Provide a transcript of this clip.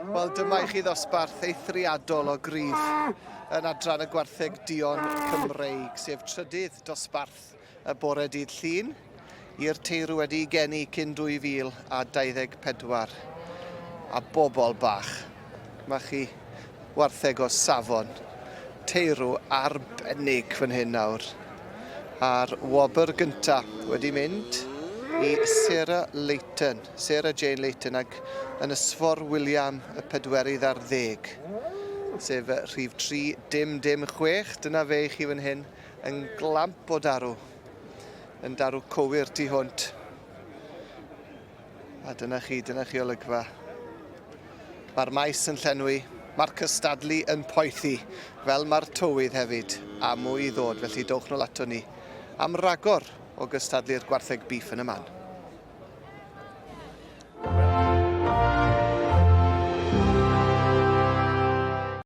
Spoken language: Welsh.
Wel, dyma i chi ddosbarth eithriadol o gryf yn adran y gwartheg duon Cymreig, sef trydydd dosbarth y bore dydd Llun i'r teirw wedi geni cyn 2024. A bobl bach, mae chi wartheg o safon, teirw arbennig fan hyn nawr. A'r wobr gynta wedi mynd i Sarah Leighton, Sarah Jane Leighton ag Ynysfor William y pedwerydd ar ddeg, sef rhif 3 dim dim 6, dyna fe i chi fan hyn, yn glamp o darw, yn darw cywir tu hwnt. A dyna chi, dyna chi olygfa. Mae'r maes yn llenwi, mae'r cystadlu yn poethi, fel mae'r tywydd hefyd, a mwy i ddod, felly dowch nôl ato ni am ragor o gystadlu'r gwartheg bîff yn y man.